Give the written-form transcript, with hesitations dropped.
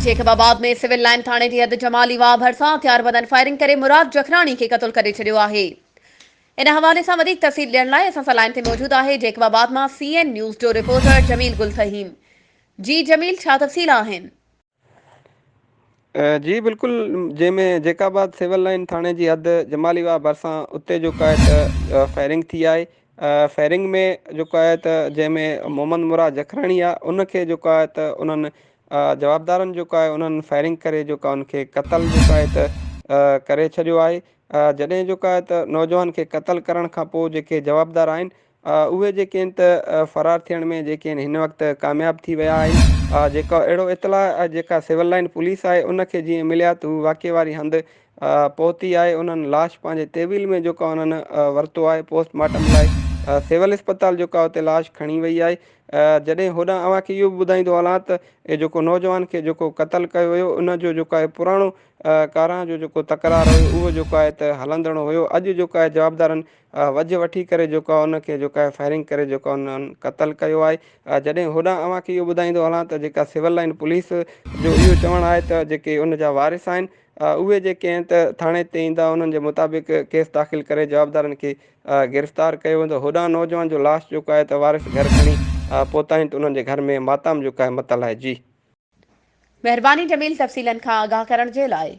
Jacob آباد ۾ civil line ٿاڻي جي حد جمالي واهه ڀرسان هٿياربندن فائرنگ ڪري مراد جکراڻي کي قتل ڪري ڇڏيو آهي. ان حوالي سان وڌيڪ تفصيل ڏيڻ لاء اسان سان لائين تي موجود آهي جيڪب آباد مان سي اين نيوز جو رپورٽر جميل گل فهيم. جي جميل ڇا تفصيل آهن؟ جي بلڪل جنهن ۾ جيڪب آباد سول لائين ٿاڻي جي حد جمالي واهه ڀرسان اتي جيڪو آهي ته فائرنگ ٿي آهي فائرنگ ۾ جيڪو آهي ته جنهن ۾ محمد مراد جکراڻي آهي ان کي جيڪو آهي ته انهن جوابدارن جيڪو آهي انهن فائرنگ ڪري جيڪو ان کي قتل جيڪو آهي ته ڪري ڇڏيو آهي جڏهن جيڪو آهي ته نوجوان کي قتل ڪرڻ کان پوء جيڪي جوابدار آهن اهي جيڪي آهن ته فرار ٿيڻ ۾ جيڪي آهن هن وقت ڪامياب ٿي ويا آهن جيڪا اهڙو اطلاع جيڪا سول لائن پوليس آهي ان کي جيئن مليا ته هو واقعي واري هنڌ پهتي آهي انهن لاش پنهنجي تحويل ۾ جيڪو انهن ورتو آهي پوسٽ مارٽم لاء سول اسپتال جيڪو اتي لاش کڻي وئي آهي جڏهن هوڏانهن اوهان کي اهو به ٻڌائيندو هلان ته جيڪو نوجوان کي جيڪو قتل ڪيو ويو ان جو جيڪو آهي پراڻو ڪاران جو جيڪو تڪرار هيو اهو جيڪو آهي ته هلندڙ هيو اڄ جيڪو آهي جوابدارن وجهه وٺي ڪري جيڪو آهي ان کي جيڪو آهي فائرنگ ڪري جيڪو انهن قتل ڪيو آهي جڏهن هوڏانهن اوهان کي اهو ٻڌائيندو هلان ته جيڪا سول لائن پوليس جو اهو چوڻ آهي ته جيڪي ان جا وارث آهن اهي جيڪي آهن ته ٿاڻي تي ايندا انهن جي مطابق ڪيس داخل ڪري جوابدارن کي گرفتار ڪيو ويندو هوڏانهن نوجوان جو لاش جيڪو آهي ته وارث گهر کڻي پهتا آهن ته انهن جي گهر ۾ ماتام جيڪو آهي متل آهي جي. مهرباني جميل تفصيلن کان آگاهه ڪرڻ جي لاء.